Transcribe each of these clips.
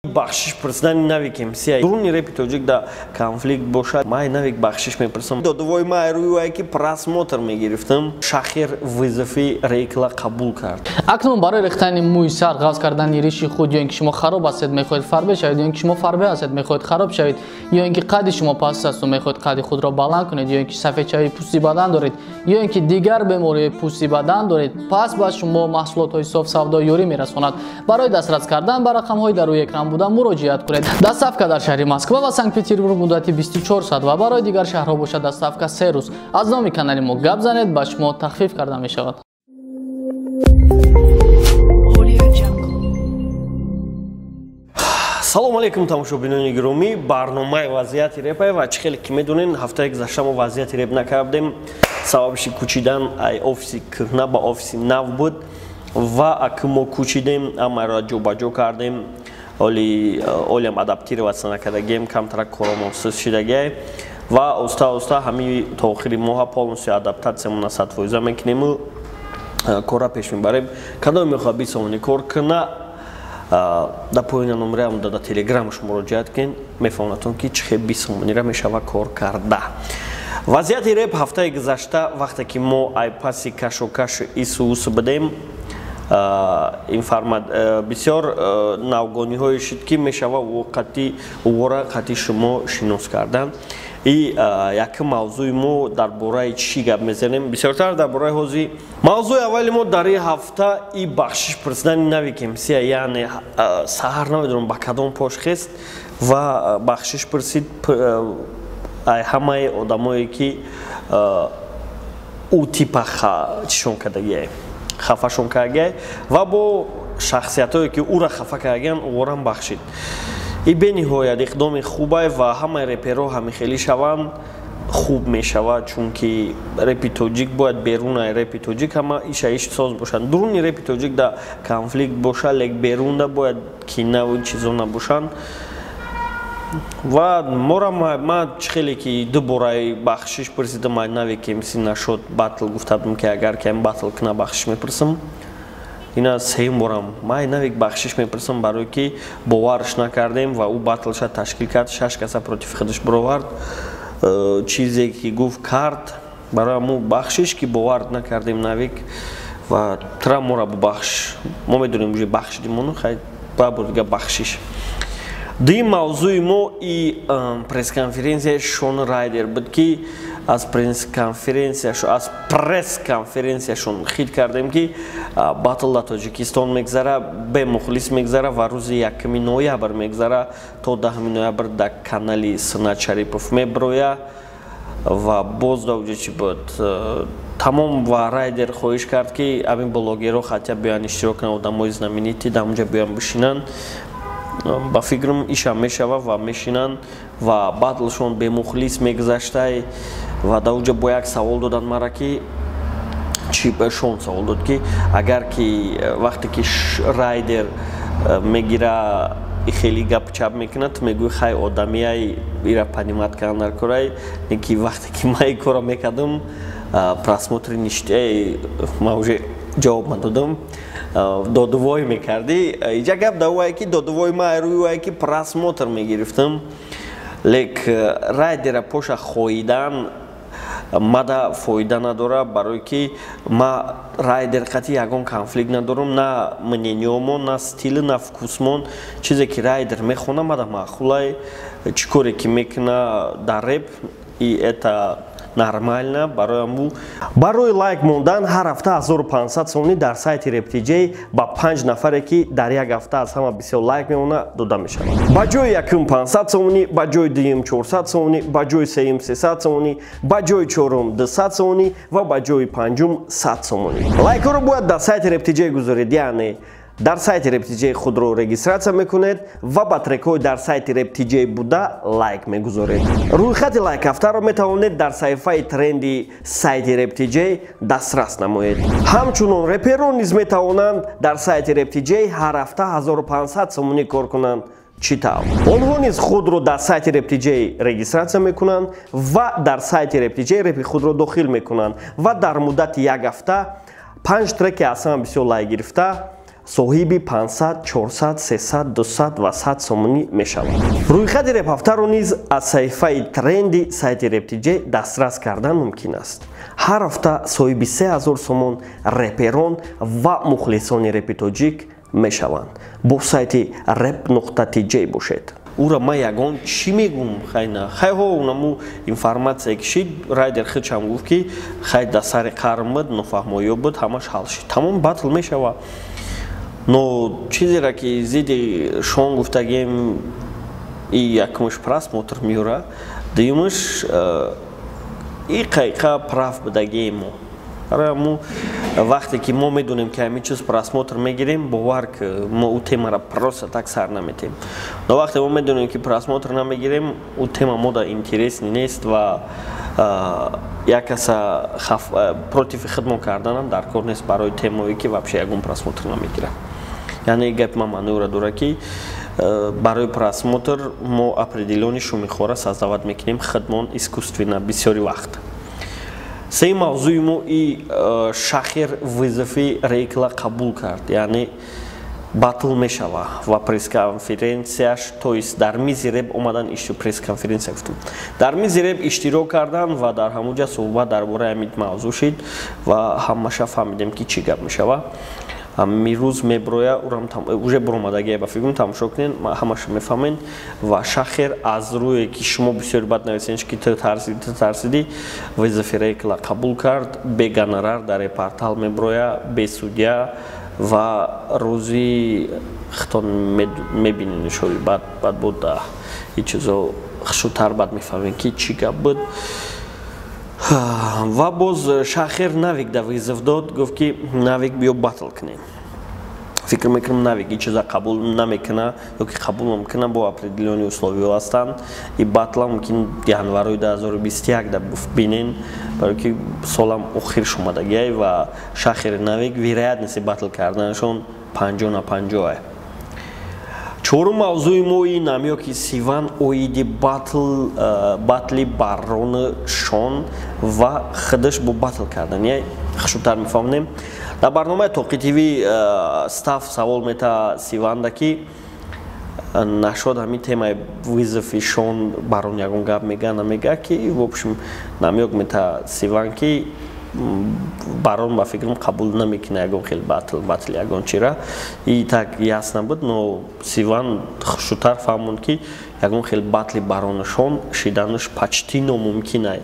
Бахшиш пурсидани Навик МС. Дуруни репи тоҷик да конфликт бошад, май Навик бахшиш мепурсам. Додувои май рӯи ки просмотр мегирифтам. Шахир вызови рейкла қабул кард. Акнун барои рехтани мӯи сар, ғафз кардани риши худ, ё ин ки шумо хароб ҳастед, мехоҳед фарбе шавед, ё ин ки шумо фарбе ҳастед, мехоҳед хароб шавед, ё ин ки қади шумо паст аст ва мехоҳед қади худро баланд кунед, ё ин ки сафедшавии пӯсти бадан доред, ё ин ки дигар бемориҳои пӯсти бадан доред, пас ба шумо маҳсулотҳои соф савдо ёрӣ мерасонад. Барои дастрас кардан ба рақамҳои дар рӯи экран буда муроҷиат кунед. Доставка дар шаҳри Москва ва Санкт-Петербург муддати 24 соат ва барои дигар шаҳрҳо бошад доставка 3 рӯз. Аз номи канали мо гап занед, ба шумо тахфиф карда мешавад. Салом алейкум, тамошобинони гиромӣ. Барномаи вазъияти репай ва чӣ хеле ки медонед, ҳафтаи гузашта мо вазъияти реп накардем. Сабабши кӯчидан ай офиси кӯҳна ба офиси нав буд ва аки мо кӯчидем, амаро ҷобаҷо кардем. Олиам адаптироваться накардагием, камтарак коромон суст шидагиай ва оста оста ҳамин то охири моҳа полностью адаптатсиямона 100% мекунему, кора пеш мебарем. Кадоме мехоҳад 20 сомонӣ кор куна, дар поёни номераам дар телеграмаш муроҷиат кунед, мефаҳмонатон ки чӣ хел 20 сомониро мешава кор карда. Вазъияти реп ҳафтаи гузашта, вақте ки мо ай паси кашокашу ису усу будем, бисёр навгониҳое шуд, ки мешава вора қатъи шумо шинос кардан. И якум мавзӯи мо дар бораи чӣ гап мезанем? Бисёртар дар бораи ҳозир. Мавзӯи аввали мо дар ин ҳафта и бахшиш пурсидани Навик МС, яъне саҳар намедонам ба кадом пош хест ва бахшиш пурсид ҳамаи одамое ки ӯ типа чишон кардагиае, хафашон кардагиай ва бо шахсиятҳое ки ӯра хафа кардагиан, ӯрам бахшид. И бениҳоят иқдоми хубай ва ҳамаи реперҳо ҳамихелӣ шаванд, хуб мешавад, чунки репи тоҷик бояд берунаи репи тоҷик ҳама иша иш соз бошанд. Дуруни репи тоҷик да конфликт боша, лек берунда бояд кинаву чизо набошанд. Ва мора ма чӣ хеле ки ду бораи бахшиш пурсидам, ай Навик МС нашуд батл, гуфта будам ки агар кам батл куна, бахшиш мепурсам. Ина сеюм борам май Навик бахшиш мепурсам, барое ки боварш накардем ва ӯ батлша ташкил кард, шаш каса против худаш бировард, чизе ки гуфт кард. Барои ҳамун бахшиш ки бовар накардем Навик ва тра мора бубахш. Мо медонем, уже бахшидимону хай ба бор дига бахшиш. Дуюм мавзӯи мо и пресс-конференсияи Шон Райдер буд, ки аз пресс-конференсияшон хит кардем, ки батл дар Тоҷикистон мегзара, бемухлис мегзара ва рӯзи 1 ноябр мегзара, то 10 ноябр дар канали Сунат Шарипов меброя. Ва боз дар уҷа чӣ буд, тамом. Ва Райдер хоҳиш кард, ки ҳамин блогерҳо хотя биёянд, иштирок кунанд, одамои знаменитый дар онҷа биёянд, бишинанд. Ба фикрам, ишам мешава ва мешинанд ва батлшон бемухлис мегузаштай. Ва дар уҷа бо як савол доданд мара, ки чи шон савол дод, ки агар ки вақте ки Райдер мегира, хеле гап чап мекунад, ту мегӯӣ, хай, одамияй, ира понимать кардан дар корай, ки вақте ки ман ин корро мекардам, просмотри ништи. Ман уже ҷавоб надодам. Додувой мекардӣ. Иҷа гап дар вае ки додувои ма рӯи вае ки просмотр мегирифтам, лек Райдера поша хоидан мада фоида надора, барое ки ма Райдер қатъи ягон конфликт надорам, на мнениёмон, на стили, на вкусмон. Чизе ки Райдер мехона, мада маъқулай. Чӣ коре ки мекуна дар реп, и это нормально. Барои аму барои лайк мондан ҳар ҳафта 1500 сомонӣ дар сайти Рептиҷей ба панҷ нафаре, ки дар як ҳафта аз ҳама бисёр лайк мемона, дода мешавад. Ба ҷои якум 500 сомонӣ, ба ҷои дуюм 400 сомонӣ, ба ҷои сеюм 300 сомонӣ, ба ҷои чорум 200 сомонӣ ва ба ҷои панҷум 100 сомонӣ. Лайкҳоро бояд дар сайти Рептиҷей гузоред, яъне дар сайти Рептиҷей худро регистрация мекунед ва ба трекҳои дар сайти Рептиҷей буда лайк мегузоред. Рӯйхати лайкҳафтаро метавонед дар саҳифаи тренди сайти Рептиҷей дастрас намоед. Ҳамчунон реперон низ метавонанд дар сайти Рептиҷей ҳар ҳафта 1500 сомонӣ кор кунанд. Чӣ тавр? Онҳо низ худро дар сайти Рептиҷей регистрация мекунанд ва дар сайти Рептиҷей репи худро дохил мекунанд ва дар муддати як ҳафта панҷ треки аз ҳама бисёр лайк гирифта. Соҳиби 500, 400, 300, 200 ва 100 сомонӣ мешавад. Рӯйхати репҳафтаро низ аз саҳифаи тренди сайти Rep.tj дастрас кардан мумкин аст. Ҳар ҳафта соҳиби 3000 сомон реперон ва мухлисони репи тоҷик мешаванд. Бо сайти rep.tj бошед. Ура ман ягон чӣ мегум, хайна хайҳо унаму информация кишид. Райдер худшам гуфт, ки хай да сари қарм буд, нофаҳмоиё буд, ҳамаш ҳал шид, тамом, батл мешава. Но чизеро ки зидди Шон гуфтагем, и якумш просмотр меёра, дуюмаш и қайқа прав будагием мо. Барои вақте ки мо медонем, ки ҳамин чиз просмотр мегирем, бовар ки мо ӯ темаро просто так сар наметем. Но вақте мо медонем, ки просмотр намегирем, ӯ тема мода интересный нест ва як каса против хидмон карданам дар кор нест барои темое, ки вообще ягон просмотр намегирам. Яъне гапи ман маъноро дорад, ки барои просмотр мо определённый шумихора создавать мекунем хидмон искусственно бисёри вақт. Сеи мавзӯи мо и Шахер вызови Рейкла қабул кард, яъне батл мешава ва пресс-конференсияш, то есть дар мизи реп омадан, пресс-конференсия гуфтум, дар мизи реп иштирок кардан ва дар ҳамонҷа суҳбат дар бораи ҳамин мавзӯъ шид ва ҳамаша фаҳмидем, ки чӣ гап мешава. Мирӯз меброя, уже буромадагия, ба фикрам, тамошо кунен, ҳамаша мефаҳмен. Ва Шахер аз рӯе ки шумо бисёри бад нависен, ки ту тарсиди, ту тарсиди, вызови Рейкла қабул кард, бе гонорар дар репортал меброя, бе судья ва рӯзи хитон мебинен шои бад бад буд. Ҳеҷ чизо хушутар бад мефаҳмем, ки чӣ гап буд. Ва боз Шахер Навик да вызов дод, гуфт, ки Навик, биё батл кунем. Фикр мекунам, Навик ин чиза қабул намекуна ё ки қабул мумкина, бо определённые условиё ҳастанд. И батла мумкин январои 2021 да бинен, барое ки солам охир шумадагиай ва Шахери Навик вероятности батл карданашон 50 на 50. Чорум мавзӯи мо ин намё, ки Сиван оиди батл, батли Барони Шон ва худаш бо батл кардан я хушутар мефаҳмонем. Дар барномаи Тоқи ТВ стаф савол мета Сиванда, ки нашод ҳамин темаи вызови Шон, Барон ягон гап мега, намега, ки в общем намёк мета Сиван, ки Барон ба фикрам қабул намекунад ягон хел батл, ягон чира. И так ясно буд, но Сиван хушутар фаҳмонд, ки ягон хел батли Баронашон шиданаш почти номумкин ай.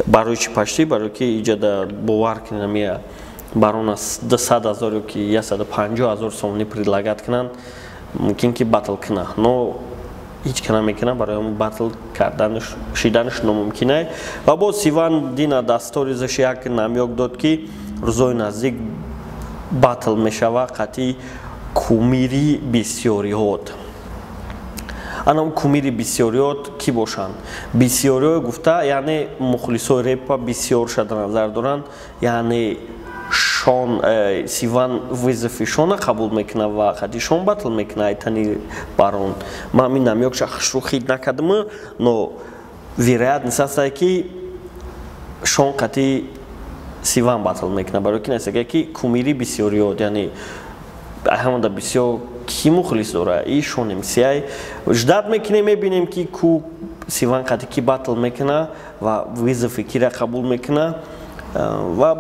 Барои чи почти? Барои ки иҷада бовар кунам, я Барон аз 200 000 ё ки 150 000 сомонӣ предлагать кунанд, мумкин ки батл куна, но ҳеҷ ка намекунад. Барои ҳамн батл карданаш, шиданаш номумкин ай. Ва боз Сиван дина дар сторизаш як намёк дод, ки рӯзои наздик батл мешава қатъи кумири бисёриҳот. Анам кумири бисёриёт кӣ бошанд? Бисёриҳо гуфта, яъне мухлисои репа бисёр шада назар доранд. Яъне Шон, Сиван вызови Шона қабул мекунад ва қати Шон батл мекунад айтани Барон. Ман ҳамин намёкша хушрӯ хид накардам, но вероятность ҳастае, ки Шон қати Сиван батл мекунад, барои ки насага, ки кумири бисёриёт, яъне ҳамада бисёр кӣ мухлис дора, и Шон МСай. Ждать мекунем, мебинем, ки ку Сиван қати ки батл мекуна ва вызови кира қабул мекуна ва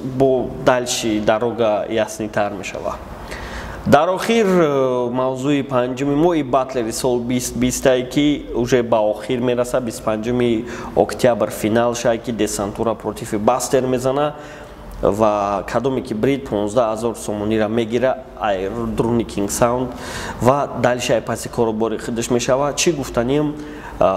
бо дальше дорога яснитар мешава. Дар охир мавзӯи панҷуми мо и батлери сол 2020, ки уже ба охир мераса, 25 октябр финал шай, ки Десантура против Бастер мезана ва кадоме ки брид, 15 000 сомонира мегира ай друни Кинг Саунд ва дальше ай паси коробори худаш мешава. Чӣ гуфтанием?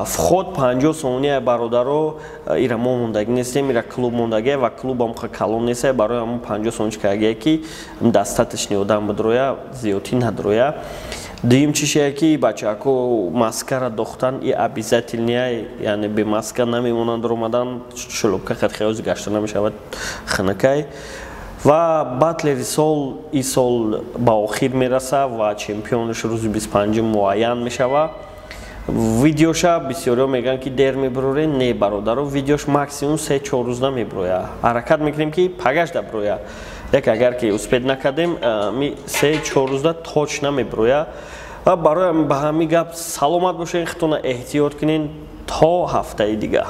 Вход 50 сомони, ай бародаро, ира мо мондагӣ нестем, ира клуб мондагӣ ва клубам калон нест. Барои ҳамон 50 сомонӣ кагия, ки достаточный одам бидроя, зиёдтӣ надроя. Дуюм чише, ки бачаҳако маскара дохтан и обязательный, яъне бе маска намемонанд омадан, шлёпка хатхиёзи гашта намешавад, хинакай. Ва батлери сол и сол ба охир мераса ва чемпионаш рӯзи 25 муайян мешава. Видеоша бисёриҳо мегӯянд, ки дер мебурорем. Не, бародаро, видеош максимум 3-4 рӯз намебуроя, ҳаракат мекунем, ки пагаш дабуроя. Як агар ки успеть накардем, ми 3-4 рӯзда точно мебироя. Ва барои ба ҳамин гап саломат бошед, худтона эҳтиёт кунед, то ҳафтаи дига.